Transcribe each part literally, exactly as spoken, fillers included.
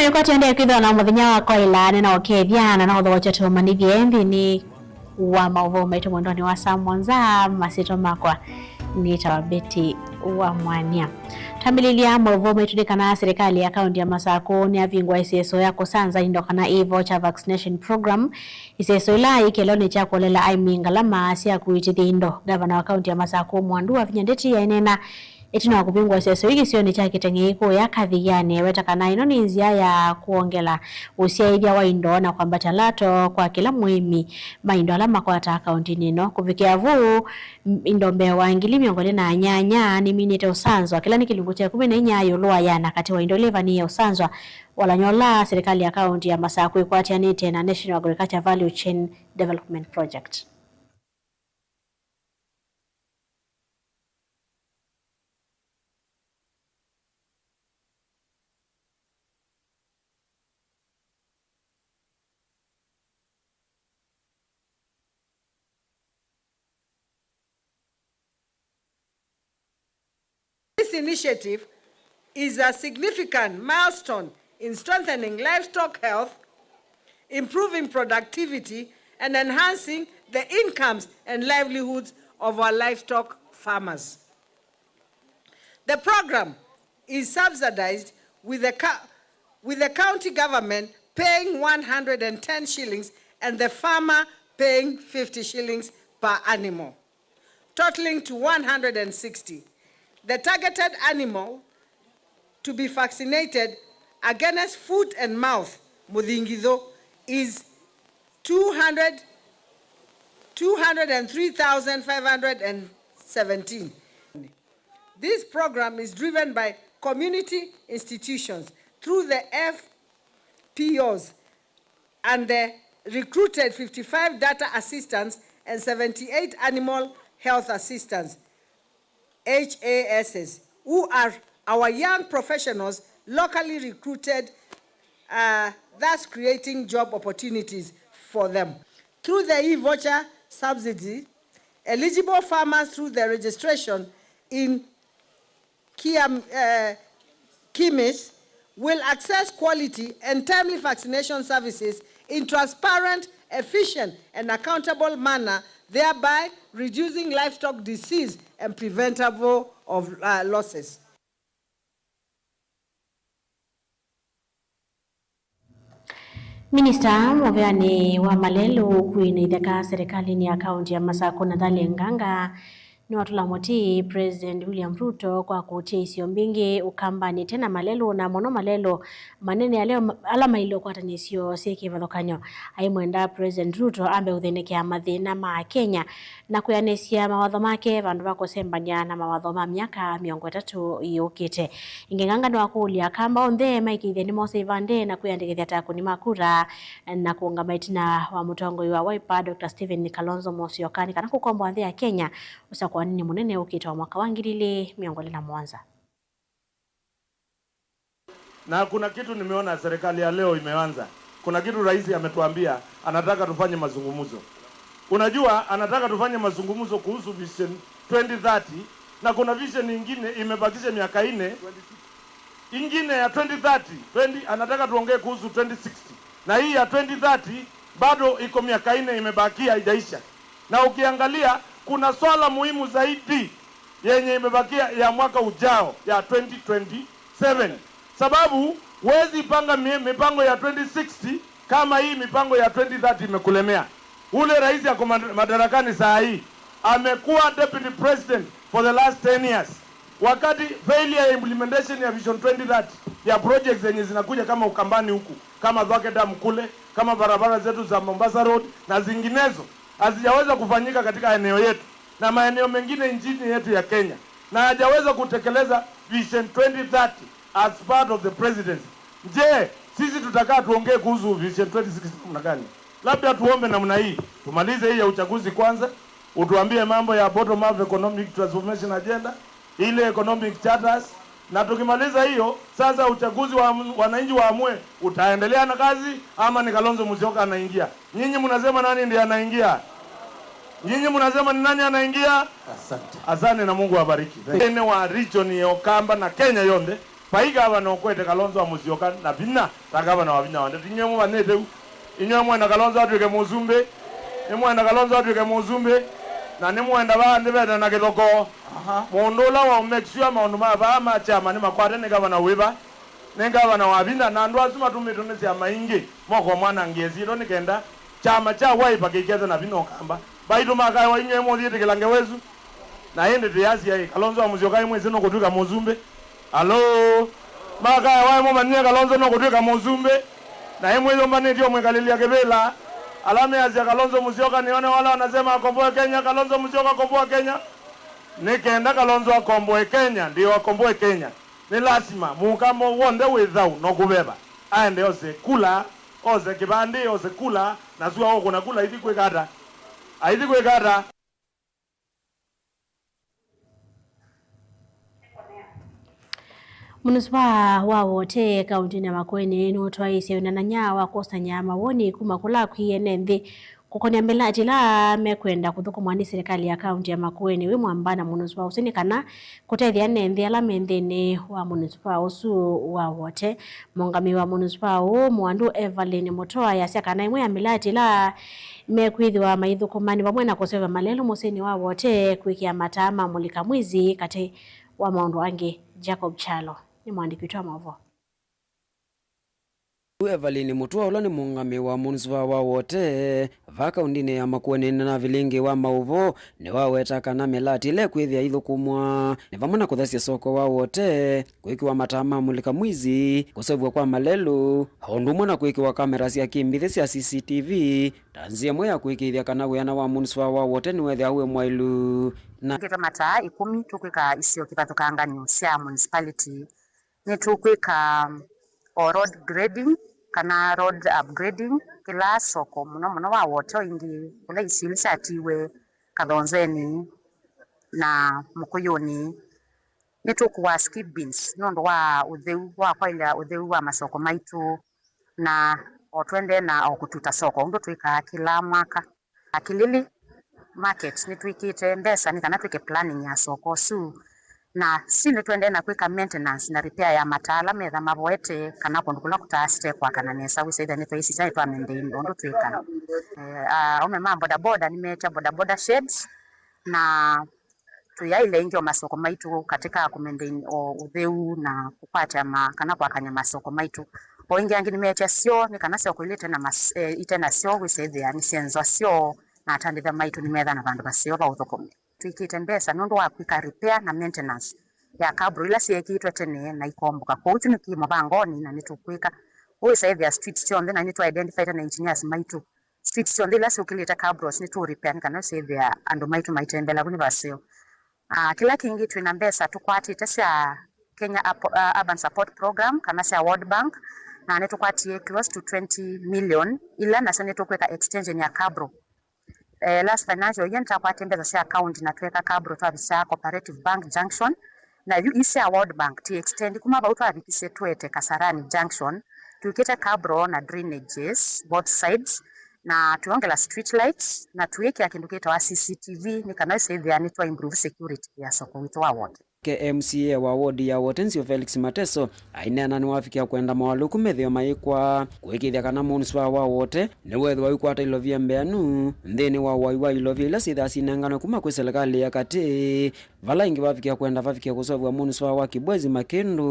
Nĩkwatĩendee kwĩthĩwa na mũthenya wa kwaĩla, nĩnaũkethya na naũthokya tũmanyĩthye nthĩnĩ wa maũvoo maitũ mwendonĩ wa saa mũonza. Masyĩtwa makwa nĩtawa Betty wa Mwania. Twambĩlĩlya maũvoo maitũ nĩ kana serikali ya kaunti ya Masakũ nĩyavingũa ĩseso ya kũsanza indo kana e-voucher vaccination program. Ĩseso ĩla yĩ kĩelonĩ kya kũolela aĩmi ngalama sya kũitĩthya indo. Ngavana wa kaunti ya Masakũ Mwandu Wavinya Ndeti aineena ĩtina wa kũvingũa ĩseso yĩĩ kĩsionĩ kya Kĩteng'ei kũya Kathiani, eweta kana ĩno nĩ nzĩa ya kwongela ũsyaĩthya wa indo na kwambatya lato kwa kĩla mũĩmi ma indo ala makwataa kauntinĩ ĩno. Kũvikĩa vu, m-, indo mbee wa ngili mĩongo ĩlĩ na nyanya nĩminĩte ũsanzwa, kĩla nĩ kĩlungu kya ĩkũmi na inya ĩũlũ wa ĩana katĩ wa indo ila ivanĩĩe ũsanzwa. Walany'o ũla, serikali ya kaunti ya Masakũ ĩkwatĩanĩte na National Agriculture Value Chain Development Project. This initiative is a significant milestone in strengthening livestock health, improving productivity, and enhancing the incomes and livelihoods of our livestock farmers. The program is subsidized, with the co-, with the county government paying one hundred and ten shillings and the farmer paying fifty shillings per animal, totaling to one hundred and sixty. The targeted animal to be vaccinated against foot and mouth mũthingithũ is two hundred, two hundred and three thousand five hundred and seventeen. This program is driven by community institutions through the F P Os and the recruited fifty-five data assistants and seventy-eight animal health assistants, H A Ss, who are our young professionals locally recruited, uh, thus creating job opportunities for them. Through the e-voucher subsidy, eligible farmers through the registration in Kiam-, uh, Kimis will access quality and timely vaccination services in transparent, efficient, and accountable manner, thereby reducing livestock disease and preventable of, uh, losses. Minista mũveanĩ wa malelũ, ũkui na itheka serikalini ya kaunti ya Masakũ, Nathalie Nganga, nĩwatũla mũtĩ President William Ruto kwa kũtia isio mbingĩ Ũkambanĩ tena malelũ, na mũno malelũ manene ala, ala maĩle ũkwata na isio syĩ kĩvathũkany'o. Aimwenda President Ruto ambe ũthenekea mathĩna ma Kenya na kwĩanĩsya mawatho make vandũ va kũsembany'a na mawatho ma myaka mĩongo ĩtatũ yũkĩte. Ĩngĩ, Nganga nĩwakũlya Akamba onthe maĩkĩĩthye nĩmosa ivandĩ na kwĩyandĩkĩthya ta akũni ma kura na kũũngama ĩtina wa mũtongoi wa Wiper, Doctor Stephen Kalonzo Musyoka, nĩ kana kũkomboa nthĩ ya Kenya ũsakũaninĩ mũnene ũkĩte wa mwaka wa ngili ilĩ mĩongo ĩlĩ na mũonza. Na kuna kitu nimeona serikali ya leo imeanza. Kuna kitu rais ametuambia, anataka tufanye mazungumzo. Unajua, anataka tufanye mazungumzo kuhusu Vision twenty thirty, na kuna vision ingine imebakisha miaka ine, ingine ya twenty thirty, twenty, anataka tuongee kuhusu twenty sixty. Na hii ya twenty thirty bado iko miaka ine imebakia, haijaisha. Na ukiangalia, kuna swala muhimu zaidi yenye imebakia ya mwaka ujao ya twenty twenty-seven, sababu huwezi panga mi-, mipango ya twenty sixty kama hii mipango ya twenty thirty imekulemea. Ule rais ako mad-, madarakani saa hii amekuwa deputy president for the last ten years. Wakati failure ya implementation ya Vision twenty thirty ya projects zenye zinakuja kama Ukambani huku, kama Thwake Dam kule, kama barabara zetu za Mombasa Road na zinginezo, hazijaweza kufanyika katika eneo yetu na maeneo mengine nchini yetu ya Kenya, na hajaweza kutekeleza Vision twenty thirty as part of the presidency. Je, sisi tutakaa tuongee kuhusu Vision twenty sixty namna gani? Labda tuombe namna hii, tumalize hii ya uchaguzi kwanza, utuambie mambo ya bottom up economic transformation agenda, ile economic charters, na tukimaliza hiyo, sasa uchaguzi wa wananchi waamue utaendelea na kazi ama ni Kalonzo Musyoka anaingia. Nyinyi mnasema nani ndiye anaingia? Nyinyi mnasema ni nani anaingia? Asante. Asante na Mungu awabariki. Thank you. Ene wa region ya Ukamba na Kenya yonthe, Vai gavana ũkwete Kalonzo wa Musyoka na vinya ta gavana wa vinya wa ndeto. Inyw'ĩ mũmanyĩte ũu? Inyw'ĩ mwenda Kalonzo atw'ĩke mũsumbĩ? Nĩmwenda Kalonzo atw'ĩke mũsumbĩ? Na nĩmwenda vaa nthĩ vete na kĩthokoo? Aha. Mũndũ ũla wa make sure maũndũ ma vaa ma kyama nĩmakwate nĩ gavana wĩva? Nĩ gavana wa vinya, na andũ asu matũmĩtwe nĩ syama ingĩ moko mwanangĩe syĩtwa nĩ kenda kyama kya Wiper kĩkethe na vinya ũkamba. Vaitũ makaewa inyw'ĩ mũthyĩtĩkĩla ngewa ĩsu? Na ĩndĩ tĩasya ĩ, Kalonzo wa Musyoka ĩmwĩsĩ nũkũtw'ĩka mũsumbĩ? Aloo? Makaewa ĩmũmanyie Kalonzo nũkũtw'ĩka mũsumbĩ? Na ĩmwĩyũmbanĩtye ũmwĩkalĩlya kĩvĩla? Ala measya Kalonzo Musyoka nĩone wala wanasema akomboe Kenya, Kalonzo Musyoka akomboa Kenya. Nĩ kenda Kalonzo akomboe Kenya, ndio akomboe Kenya, nĩ lasima mũkamba w'onthe wĩ thau na ũkũveva aende ose kula, ose kĩvandĩ, ose kula, na sua ũkũna kula aithi kwĩka ata? Aithi kwĩka ata? Mũnisipa wa Wote kaũntĩnĩ ya Makueni nũtwaĩĩsye wĩnanany'a wa kwosany'a mawoni kuma kũla akw'ĩĩe ene nthĩ kũkonĩa mĩlatĩ ĩla mekwenda kũthũkũmwa nĩ silikalĩ ya kaũntĩ ya Makueni wĩ mwamba na mũnisipa ũsu nĩ kana kũtethya ene nthĩ ala me nthĩnĩ wa mũnisipa ũsu wa Wote. Mũũngamĩi wa mũnisipa ũũ, Mũandũ Evelyn Mũtoa, easya kana ĩmwe ya mĩlatĩ ĩla mekwĩthĩwa maithũkũma nĩ vamwe na kũseũvya malelũ mũsyĩnĩ wa Wote, kwĩkĩa mataa ma mũlika mwizi, katĩ wa maũndũ angĩ. Jacob Kyalo nĩ mũandĩki witũ wa maũvoo. Evelyn Mũtũa, ũla nĩ mũũngamĩi wa mũnisipa wa Wote vaa kaũntĩnĩ ya Makueni na vilingĩ wa maũvoo, nĩwaweta kana mĩlatĩ ĩla ĩkwĩthĩa ĩithũkũmwa nĩ vamwe na kũthasya soko wa Wote, kwĩkĩwa mataa ma mũlika mwizi, kũseũvw'a kwa malelũ, o ũndũ ũmwe na kwĩkĩwa kamera sya kĩmbithĩ sya C C T V ta nzĩa ĩmwe ya kũĩkĩĩthya kana wĩana wa mũnisipa wa Wote nĩwethĩawa wĩ mwaĩlu. Na ĩkĩtwe mataa ĩkũmi tũkwĩka isio kĩvathũkanganyo sya municipality. Nĩtũkwĩka o road grading kana road upgrading kĩla soko mũno mũno wa Wote, o ĩngĩ kũla isio ila syatiwe Kathonzeni na Mũkũyũnĩ. Nĩtũkũaa skip bins nũndũ wa ũtheu, wa kwaĩlya ũtheu wa masoko maitũ, na o tũendee na o kũtuta soko ũndũ twĩkaa kĩla mwaka. Akilili Market nĩtwĩkĩte mbesa nĩ kana twĩke planning ya soko ũsu, na si nĩtũendee na kwĩka maintenance na repair ya mataa ala metha mavoete kana kũndũ kũla kũtaasĩte kwakana nesa, wĩsa ĩtha nĩtwaisisya nĩtwa maintain ũndũ twĩkaa. Eh, aũme ma bodaboda nĩmeetya bodaboda sheds, na tũyaĩle ĩngĩ o masoko maitũ katĩ ka kũ maintain o ũtheu na kũkwatya ma, kana kwakany'a masoko maitũ. O ĩngĩ angĩ nĩmeetya syoo nĩ kana soko ila ite na mas-, eh, ite na syoo wĩsa ĩthĩa nĩsyenzwa syoo, na atandĩthya maitũ nĩmetha na vandũ vaseo va ũthũkũmĩa. Twĩkĩte mbesa nũndũ wa kwĩka repair na maintenance ya kabro ila syeekĩtwe tene na ikomboka. Kwoou kyu nĩ kĩ mũvangoni na nĩtũkwĩka. Ũũ wĩsa ĩthĩa streets syonthe na nĩtwa identifyĩte na engineers maitũ. Streets syonthe ila syũkĩlĩte cabros nĩtũ repair nĩ kana ũsĩthĩa andũ maitũ maitembela vu nĩ vaseo. Ah, kĩla kĩngĩ twĩ na mbesa tũkwatĩte sya Kenya Apo-, ah, Urban Support Program kana sya World Bank, na nĩtũkwatie close to twenty million ila nasyo nĩtũkwĩka extension ya cabro. Eh, last financial year nĩtakwatie mbesa sya account na tweka cabro twavikya Cooperative Bank Junction, na yu ii sya World Bank ti extend kuma vau twavikisye twete Kasarani Junction, twĩkĩte cabro na drainages both sides, na twĩongela street lights, na twĩkĩa kĩndũ kĩtawa C C T V nĩ kana ĩsĩthĩa nĩtwa improve security ya soko witũ wa Wote. Nake M C A wa wodi ya Wote nzeo Felix Mateso aineena nĩwavikĩa kwenda moalyũku methĩwe mayĩkwa kũĩkĩĩthya kana mũnisipaa wa Wote nĩwethĩwa ũikwata ilovia mbeanu nthĩnĩ wa ũai wa ilovia ila syĩthaa sinenganwe kuma kwĩ silikalĩ ya katĩ, vala ĩngĩ vavikĩa kwenda vavikĩe kũseũvw'a mũnisipaa wa Kibwezi Makĩndũ,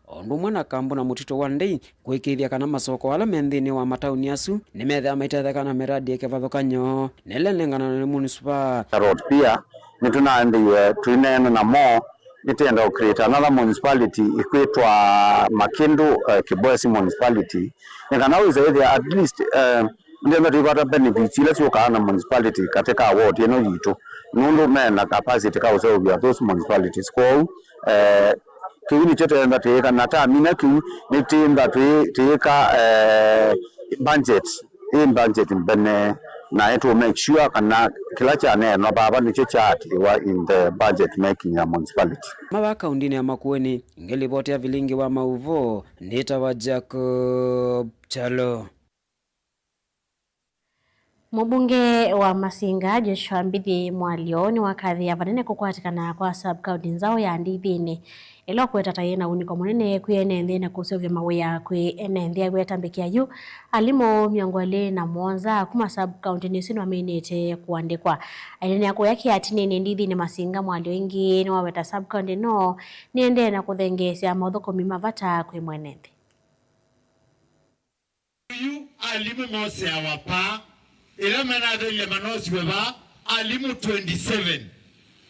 o ũndũ ũmwe na Kambu na Mũtitũ wa Ndei, kũĩkĩĩthya kana masoko ala me nthĩnĩ wa mataoni asu nĩmethĩawa maitetheka na mĩradi ya kĩvathũkany'o na ĩla ĩnenganwe nĩ mũnisipaa. Road pia nĩtũnaendeie tũineena namo, nĩtwenda kũ create another municipality ĩkwĩtwa Makĩndũ, eh, Kibwezi Municipality, nĩ kana wĩsa ĩthĩa at least, eh, nĩtwenda tũikwata benefits ila syũkaa na municipality katĩ ka ward ĩno yitũ, nũndũ me na capacity ka kũseũvya those municipalities. Kwoou, eh, kĩu nĩkyo twenda twĩka, na twamina kĩu, nĩtwĩenda twĩ-, twĩka, eh, budget, ĩ budget mbene, na nĩtũ make sure kana kĩla kyaneenwa vava nĩkyo kyaatĩĩwa in the budget making ya municipality. Kuma vaa kaũndĩnĩ ya Makueni, ngĩlivoti ya vilingi wa maũvoo, nĩtawa Jacob Kyalo. Mũmbunge wa Masinga, Joshua Mbithi Mwalyo, nĩwakathĩa vanene kũkwatĩkana kwa sub-county nzaũ ya Ndithinĩ, ĩla ũkweta ta yĩna ũnĩko mũnene kwĩ ene nthĩ na kũseũvya mawĩa kwĩ ene nthĩ. Aweta mbĩkĩa yu, alimũ mĩongo ĩlĩ na mũonza kuma sub-county ĩsu nĩmaminĩte kũandĩkwa. Aineenea kũya kĩatinĩnĩ Ndithinĩ Masinga, Mwalyo ĩngĩ nĩwaweta sub-county ĩno nĩendee na kũthengeesya maũthũkũmi ma vata kwĩ mwene nthĩ. Yu alimũ moseawa paa, ĩla menathelile manosiwe vaa, alimũ twenty-seven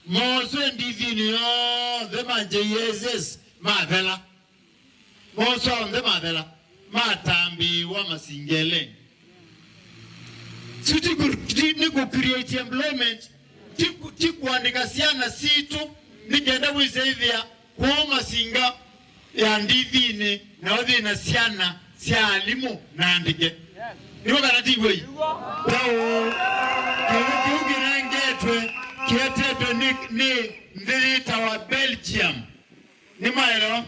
mooswe Ndithinĩ yonthe ma J S S mathela. Mooswa onthe mathela, matambĩĩwa Masinga ĩlenĩ. Sio ti ku-, ti, nĩ ku create employment, ti ku-, ti kũandĩka syana sitũ, nĩ kenda wĩsyaĩthĩa kũũ Masinga ya Ndithinĩ, na ũthi na syana sya alimũ na andĩke. Nĩw'o kana ti w'o? Kwoou, kĩu, kĩu kĩnengetwe, kĩetetwe nĩ, nĩ nthĩ yĩtawa Belgium. Nĩmwaelewa?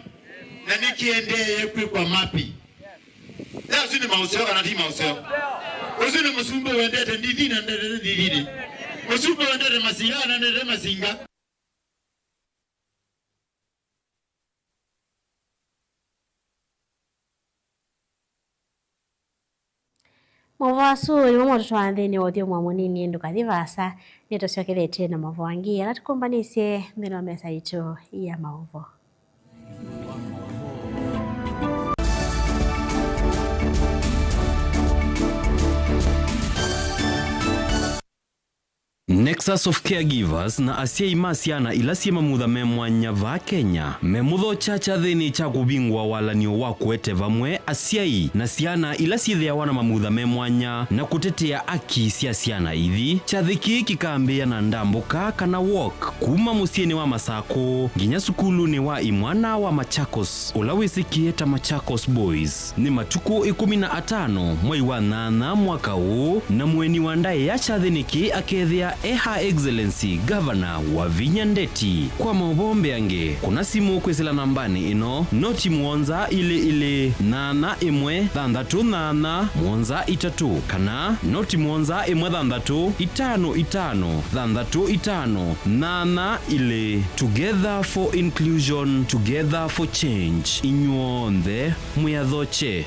Na nĩkĩendeeye kwĩkwa mapi. Asu nĩ maũseo kana ti maũseo? Ũsu nĩ mũsumbĩ wendete Ndithinĩ na ndendete Ndithinĩ. Mũsumbĩ wendete Masinga na ndendete Masinga. Maũvoo asu nĩmo matũtwaa nthĩnĩ wa ũthyũmũo mũnini. Ndũkathi vaasa, nĩtũsyokethetye na maũvoo angĩ ala tũkũmbanĩsye nthĩnĩ wa mesa yitũ ya maũvoo. Nexus of Caregivers na asyai ma syana ila syĩ mamutha me mwanya vaa Kenya memũthokya kyathĩnĩ kya kũvingũa walan'yo wa kũete vamwe asyai na syana ila syĩthĩawa na mamutha me mwanya na kũtetea aki sya syana ithi. Kyathĩ kĩĩ kĩkambĩĩa na ndambũka kana walk kuma mũsyĩnĩ wa Masakũ nginya sukulunĩ wa imwana wa Machakos, ũla wĩsĩkĩe ta Machakos Boys. Nĩ matukũ ĩkũmi na atano mwei wa nyanya mwaka ũũ, na mũeni wa ndaĩa kyathĩnĩ kĩĩ akethĩa e Her Excellency Governor Wavinya Ndeti. Kwa maũvoo mbeange, kũna simũ kwĩsĩla nambanĩ ĩno, noti mũonza ilĩ ilĩ, nyanya ĩmwe, thanthatũ nyanya, mũonza itatũ, kana noti mũonza ĩmwe thanthatũ, itano itano, thanthatũ itano, nyanya ilĩ. Together for inclusion, together for change. Inyw'onthe mwĩathokye.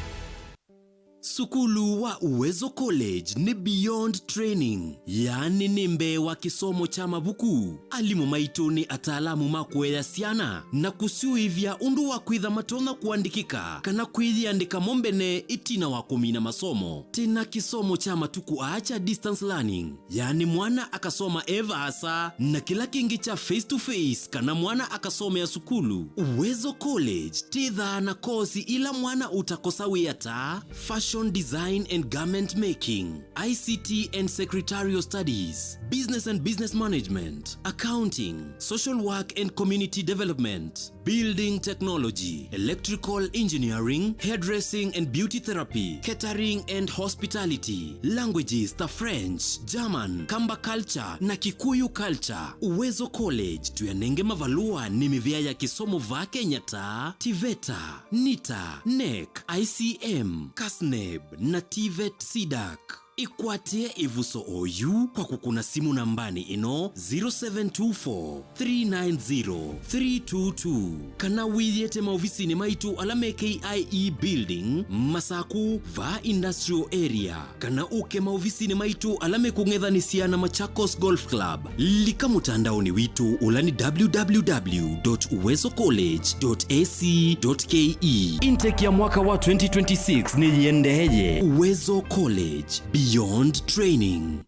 Sukulu wa Uwezo College nĩ beyond training, yaani nĩ mbee wa kĩsomo kya mavuku. Alimũ maitũ nĩ ataalamu ma kũea syana na kũsyũĩvya ũndũ wa kwĩtha matonya kũandĩkĩka kana kwĩyĩandĩka mo mbene ĩtina wa kũmina masomo. Twĩna kĩsomo kya matukũ aa kya distance learning, yaani mwana akasoma e vaasa, na kĩla kĩngĩ kya face to face kana mwana akasomea sukulu. Uwezo College twĩthaa na kosi ila mwana ũtakosa wĩa ta fashion design and garment making, I C T and secretarial studies, business and business management, accounting, social work and community development, building technology, electrical engineering, hairdressing and beauty therapy, catering and hospitality, languages ta French, German, Kamba culture na Kikuyu culture. Uwezo College tũyanenge mavalũa nĩ mĩvĩa ya kĩsomo vaa Kenya ta TVETA, NITA, NEC, I C M, CASNEB na TVET CDAC. Ĩkwatĩe ĩvuso oyu kwa kũkũna simũ nambanĩ ĩno, zero seven two four, three nine zero, three two two, kana wĩyĩte maovisinĩ maitũ ala me K I E Building, Masaku, vaa Industrial Area, kana ũke maovisinĩ maitũ ala mekũng'ethanĩsya na Machakos Golf Club. Lika mũtandaonĩ witũ ũla nĩ W W W dot uwezo college dot A C dot K E. Intake ya mwaka wa twenty twenty-six nĩyĩendeeye. Uwezo College, beyond training.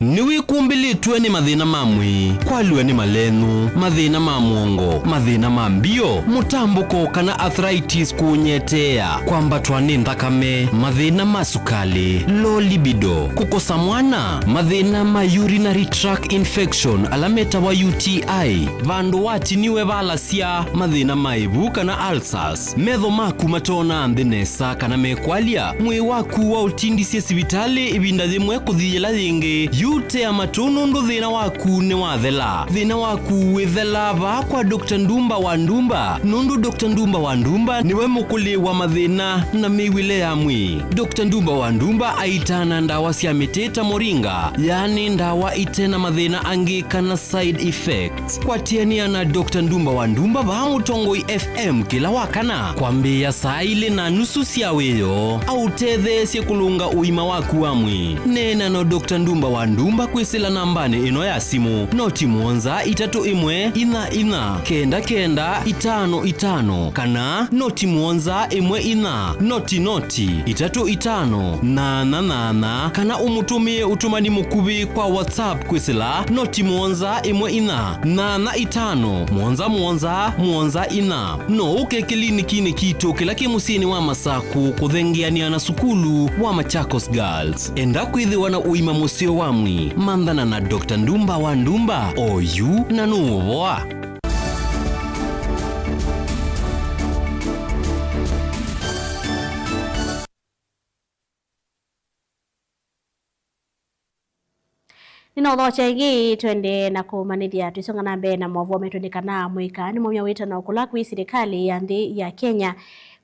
Nĩwĩkumbĩlĩtw'e nĩ mathĩna ma mwĩĩ, kwalw'a nĩ malenũ, mathĩna ma mũongo, mathĩna ma mbio, mũtambũko kana arthritis kũũnyeteea, kwambatwa nĩ nthakame, mathĩna ma sukalĩ, low libido, kũkosa mwana, mathĩna ma urinary tract infection ala metawa U T I, vandũ watiniwe valasya, mathĩna ma ĩvu kana ulcers, metho maku matoonaa nthĩ nesa kana mekwalya, mwĩĩ waku waũtindisye sivitalĩ ĩvinda yĩmwe kũthi yĩla yĩngĩ, Ũtea matũ nũndũ thĩna waku nĩwathela. Thĩna waku wĩthelaa vaa kwa Doctor Ndumba wa Ndumba, nũndũ Doctor Ndumba wa Ndumba nĩwe mũkũlĩ wa mathĩna na mĩw'ĩle ya mwĩĩ. Doctor Ndumba wa Ndumba aitaa na ndawa sya mĩtĩ ta moringa, yaani ndawa ite na mathĩna angĩ kana side effects. Kwatĩanĩa na Doctor Ndumba wa Ndumba vaa Mũtongoi F M kĩla wa kana kwambĩĩa saa ilĩ na nusu sya wĩoo, aũtetheesye kũlũnga ũima waku wa mwĩĩ. Neena na Doctor Ndumba wa Ndumba kwĩsĩla nambanĩ ĩno ya simũ, noti mũonza itatũ ĩmwe inya inya kenda kenda itano itano, kana noti mũonza ĩmwe inya noti noti itatũ itano nyanya nyanya, kana ũmũtũmĩe ũtũmani mũkuvĩ kwa WhatsApp kwĩsĩla noti mũonza ĩmwe inya nyanya itano mũonza mũonza mũonza inya. No ũke kĩlinikinĩ kitũ kĩla kĩ mũsyĩnĩ wa Masakũ kũthengeanĩa na sukulu wa Machakos Girls. Enda kwĩthĩwa na ũima mũseo wa mwĩĩ, manthana na Doctor Ndumba wa Ndumba, oyu na nũũvoa. Nĩnaũthokya ĩngĩ, twende na kũmanĩthya, tũisonga na mbee na maũvoo maitũ nĩ kana amũika nĩmaumya wĩtano kũla kwĩ silikalĩ ya nthĩ ya Kenya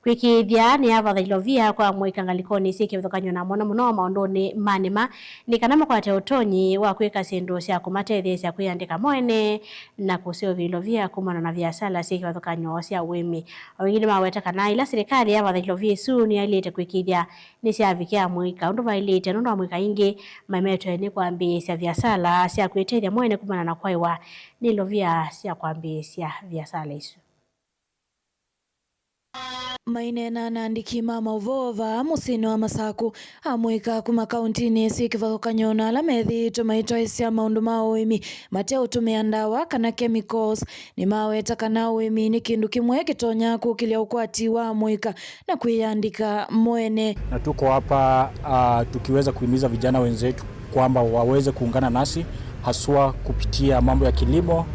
kwĩkĩĩthya nĩyavatha ilovia kwa amũika ngalĩkonĩ syĩ kĩvathũkany'o na mũno mũno maũndũnĩ ma nĩma, nĩ kana makwate ũtonyi wa kwĩka syĩndũ sya kũmatetheesya kwĩandĩka mo ene na kũseũvya ilovia kumana na viasala syĩ kĩvathũkany'o sya ũĩmi. O ĩngĩ nĩmaweta kana ĩla silikalĩ yavatha ilovia ĩsu nĩyaĩlĩte kwĩkĩĩthya nĩsyavikĩa amũika ũndũ vaĩlĩte, nũndũ amũika aingĩ maemetwe nĩ kwambĩĩsya viasala sya kwĩtethya mwene kumana na kwaĩwa nĩ ilovia sya kwambĩĩsya viasala isu. Maineena na andĩki ma maũvoo vaa mũsyĩnĩ wa Masakũ, amũika kuma kaũntinĩ syĩ kĩvathũkany'o na ala methĩĩtwe maitwaĩsya maũndũ ma ũĩmi mateũtũmĩa ndawa kana chemicals, nĩmaweta kana ũĩmi nĩ kĩndũ kĩmwe kĩtonya kũkĩlya ũkwati wa amũika na kwĩyandĩka mo ene. Na tuko hapa, ah, tukiweza kuhimiza vijana wenzetu kwamba waweze kuungana nasi, haswa kupitia mambo ya kilimo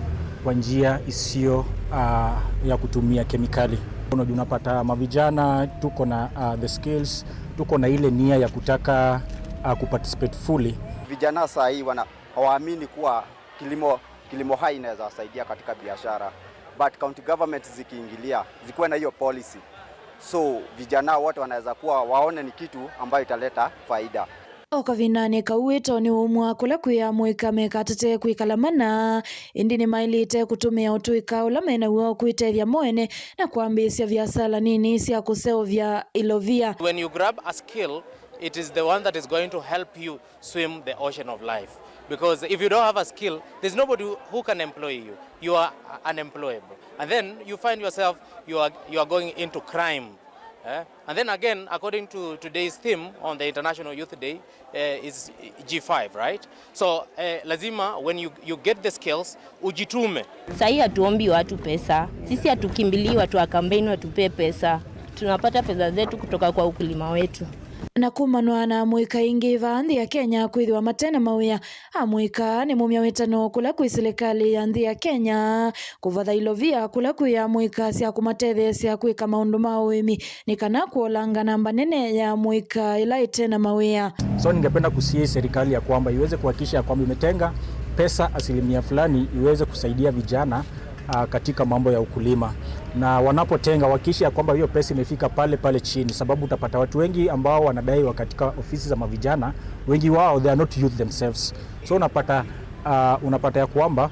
kwa njia isiyo, ah, ya kutumia kemikali. Unajua, unapata mavijana tuko na, ah, the skills, tuko na ile nia ya kutaka, ah, kuparticipate fully. Vijana saa hii wana-, hawaamini kuwa kilimo, kilimo hai inaweza wasaidia katika biashara. But county government zikiingilia, zikuwe na hiyo policy. So, vijana wote wanaweza kuwa waone ni kitu ambayo italeta faida. O kavindanĩ kau, wĩto nĩwaumw'a kũla kwĩ amũika mekatate kwĩkala mana, ĩndĩ nĩmaĩlĩte kũtũmĩa ũtũĩka ũla me naw'o kwĩtethya mo ene na kwambĩĩsya viasala nini sya kũseũvya ilovia. When you grab a skill, it is the one that is going to help you swim the ocean of life. Because if you don't have a skill, there's nobody who can employ you. You are unemployable. And then you find yourself, you are, you are going into crime. Eh? And then again, according to today's theme on the International Youth Day, eh, is G five, right? So, eh, lazima when you, you get the skills, ujitume. Sahii hatuombi watu pesa. Sisi hatukimbilii watu wa kampeni watupee pesa. Tunapata pesa zetu kutoka kwa ukulima wetu. Na kumanwa na amũika aingĩ vaa nthĩ ya Kenya kwĩthĩwa mate na mawĩa, amũika nĩmaumya wĩtano kũla kwĩ silikalĩ ya nthĩ ya Kenya kũvatha ilovia kũla kwĩ amũika sya kũmatetheesya kwĩka maũndũ ma ũĩmi nĩ kana kũolanga namba nene ya amũika ĩla ĩte na mawĩa. So ningependa kusihi serikali ya kwamba iweze kuhakikisha ya kwamba imetenga pesa asilimia fulani iweze kusaidia vijana, ah, katika mambo ya ukulima. Na wanapotenga, wahakikishe ya kwamba hiyo pesa imefika pale pale chini, sababu utapata watu wengi ambao wanadaiwa katika ofisi za mavijana, wengi wao they are not youth themselves. So unapata, ah, unapata ya kwamba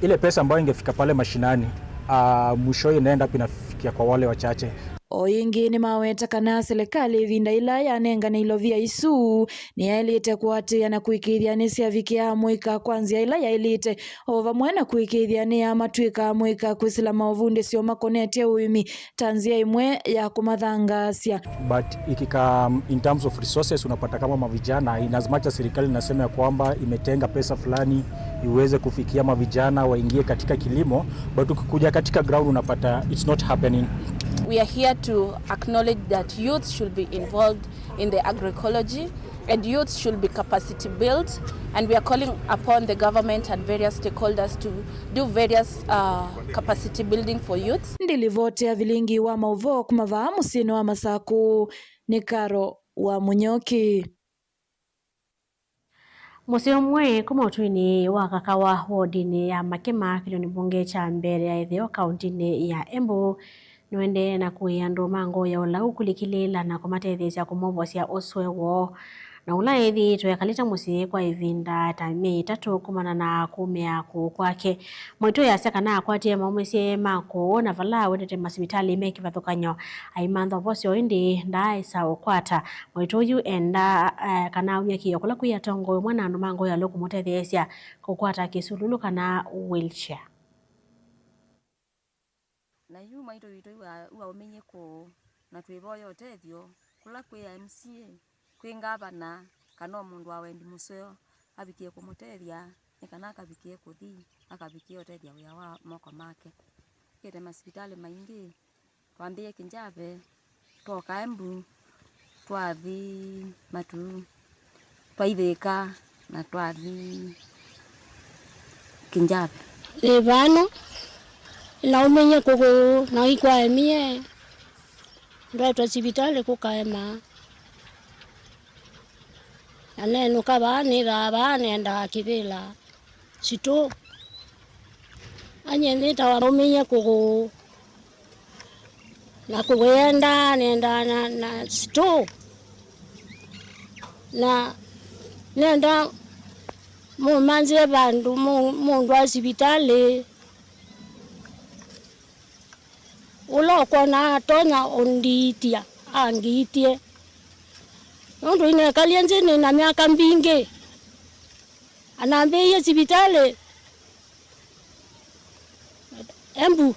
ile pesa ambayo ingefika pale mashinani, ah, mwishowe inaenda hapo, inafikia kwa wale wachache. O ĩngĩ nĩmaweta kana silikalĩ ĩvinda ĩla yanengane ilovia isu nĩyaĩlĩte kũatĩĩa na kũĩkĩĩthya nĩsyavikĩa amũika kwa nzĩa ĩla yaĩlĩte, o vamwe na kũĩkĩĩthya nĩyamatw'ĩka amũika kwĩsĩla maũvundĩsyo makonetye ũĩmi ta nzĩa ĩmwe ya kũmathangaasya. But ikika, in terms of resources, unapata kama mavijana, in as much as serikali inasema ya kwamba imetenga pesa fulani iweze kufikia mavijana waingie katika kilimo, but ukikuja katika ground unapata it's not happening. We are here to acknowledge that youth should be involved in the agroecology and youth should be capacity built, and we are calling upon the government and various stakeholders to do various, uh, capacity building for youth. Ndilivoti ya vilingi wa maũvoo kuma vaa mũsyĩnĩ wa Masakũ nĩ Karo wa Mũnyoki. Mũsyĩ ũmwe kuma ũtũinĩ wa Kakawa wodinĩ ya Makema kĩlĩonĩ mbunge kya Mbeere ya Ĩtheo kaũntĩnĩ ya Embu nũendee na kũĩa andũ ma ngoo ya ũlau kũlikĩlĩĩla na kũmatetheesya kũmovosya ũsũe woo, na ũla ethĩĩtwe ekalĩte mũsyĩ kwa ĩvinda ta myei ĩtatũ kumana na kumĩa kũũ kwake. Mwaitũ easya kana akwatie maumĩsye ma kũũ na vala awetete masivitalĩ me kĩvathũkany'o aimantha ũvosyo, ĩndĩ ndaaĩsa ũkwata. Mwaitũ ũyu endaa, eh, kana aumye kĩĩo kũla kwĩ atongoi amwe na andũ ma ngoo ya ũlau kũmũtetheesya kũkwata kĩsululu kana wheelchair. Na yu mwaitũ witũ yu wa-, yu waumĩie kũũ, na twĩvoya ũtethyo kũla kwĩ M C A, kwĩ ngavana, kana o mũndũ wa wendi mũseo avikĩe kũmũtethya, nĩ kana akavikĩe kũthi, akavikĩe ũtethya wĩa wa moko make. Ĩte masivitalĩ maingĩ, twambĩĩe Kĩnjave, twoka Embu, twathi Matuu, twaithĩĩka na twathi Kĩnjave. Nĩ vano, naumĩie kũkũ na ikwaemie, ndwaĩtwe sivitalĩ kũkaema. Na nenũka vaa, nĩthaa vaa, nendaa kĩvĩla sitoo. Anye nĩtawa naumĩie kũkũ, na kũkũ yendaa, nendaa na, na sitoo. Na nenda mũmanzĩe vandũ mũ-, mũndũ wa sivitalĩ. Ũla ũkwona atonya ũndiitya, angiitye. Nũndũ inekalye nthĩ nĩ na myaka mbingĩ. Anambĩĩie sivitalĩ Embu.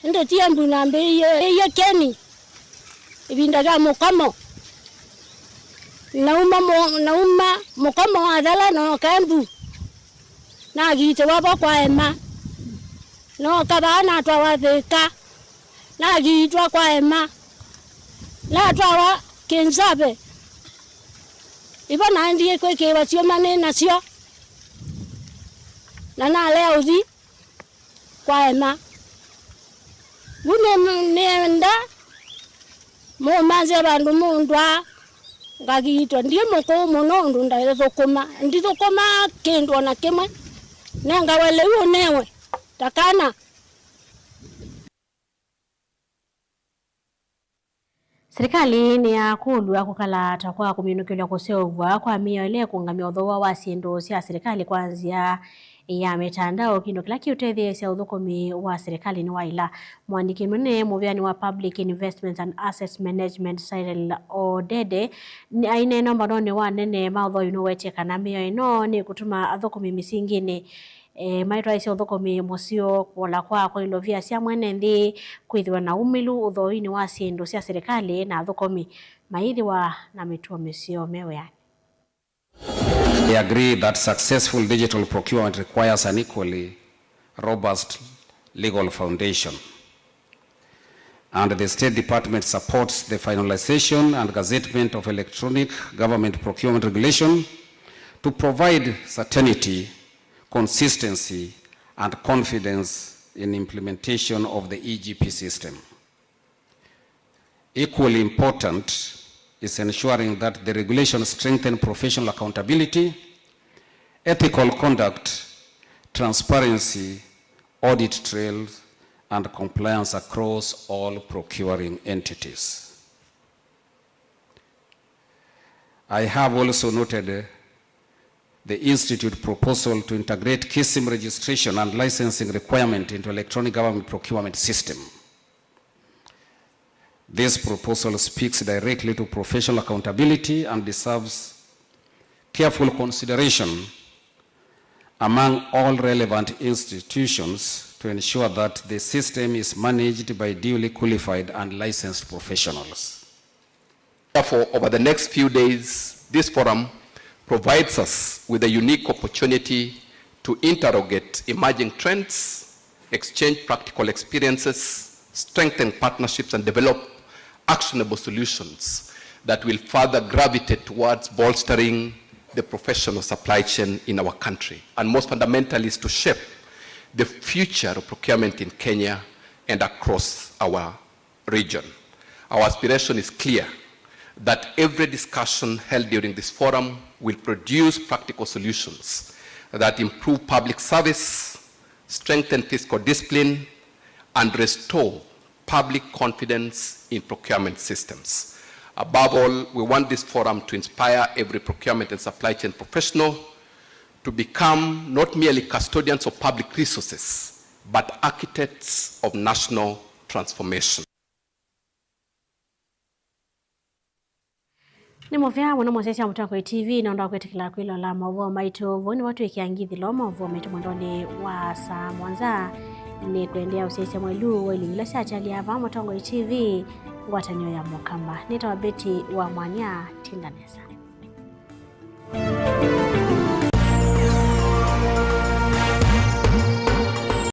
Ĩndĩ ti Embu nambĩĩie, ĩie Keni. Ĩvinda ya mũkomo. Nauma mũ-, nauma mũkomo wa Thala nooka Embu. Nakiitĩwa vo kwa ema. Nooka vaa natwawa Thĩka. Nakiitwa kwa ema. Natwawa Kĩnjave. Ivo naendie kwĩkĩĩwa syũma nĩ nasyo. Na nalea ũthi kwa ema. Vu nĩ, nĩenda mũmanzĩe vandũ mũndwa ngakiitwa. Ndi mũkũũ mũno ũndũ ndaĩthũkũma. Ndithũkũmaa kĩndũ o na kĩmwe. Nengawa lĩu ũnewe ta kana. Serikali nĩyakũlw'a kũkala ta kwa kũminũkĩlw'a kũseũvw'a kwa mĩao ĩla ĩkũngamya ũthooa wa syĩndũ sya serikali kwa nzĩa ya mĩtandao, kĩndũ kĩla kĩũtetheesya ũthũkũmi wa serikali nĩ wa ĩla. Mũandĩki mũnene mũveanĩ wa Public Investments and Assets Management, Cyril Odede, nĩ aineena ũmbanonĩ wa anene ma ũthooa ũnũwetie kana mĩao ĩno nĩkũtuma athũkũmi mĩsinginĩ e, maitwaĩsya ũthũkũmi mũseo, kũola kwa kwaĩlũvya sya mwene nthĩ, kwĩthĩwa na umĩlu ũthooinĩ wa syĩndũ sya serikali na athũkũmi maithĩwa na mĩtuo mĩseo me wĩanĩ. They agree that successful digital procurement requires an equally robust legal foundation. And the State Department supports the finalization and gazettement of electronic government procurement regulation to provide certainty, consistency, and confidence in implementation of the E G P system. Equally important is ensuring that the regulation strengthen professional accountability, ethical conduct, transparency, audit trails, and compliance across all procuring entities. I have also noted the Institute proposal to integrate KISIM registration and licensing requirement into electronic government procurement system. This proposal speaks directly to professional accountability and deserves careful consideration among all relevant institutions to ensure that the system is managed by duly qualified and licensed professionals. Therefore, over the next few days, this forum provides us with a unique opportunity to interrogate emerging trends, exchange practical experiences, strengthen partnerships, and develop actionable solutions that will further gravitate towards bolstering the professional supply chain in our country, and most fundamentally is to shape the future of procurement in Kenya and across our region. Our aspiration is clear, that every discussion held during this forum will produce practical solutions that improve public service, strengthen fiscal discipline, and restore public confidence in procurement systems. Above all, we want this forum to inspire every procurement and supply chain professional to become not merely custodians of public resources, but architects of national transformation. Nĩ mũvea mũno mũsyaĩĩsya Mũtongoi T V nũndũ wa kwĩtĩkĩla kwĩlola maũvoo maitũ. Vau nĩvo twĩkĩa ngithĩlo maũvoo maitũ mwendonĩ wa saa mũonza. Nĩ kũendeea ũsyaĩĩsya mwelu wa ilungu ila syakyaly'a vaa Mũtongoi T V, ngwatanĩo ya Mũkamba. Nĩtawa Betty wa Mwania, tinda nesa.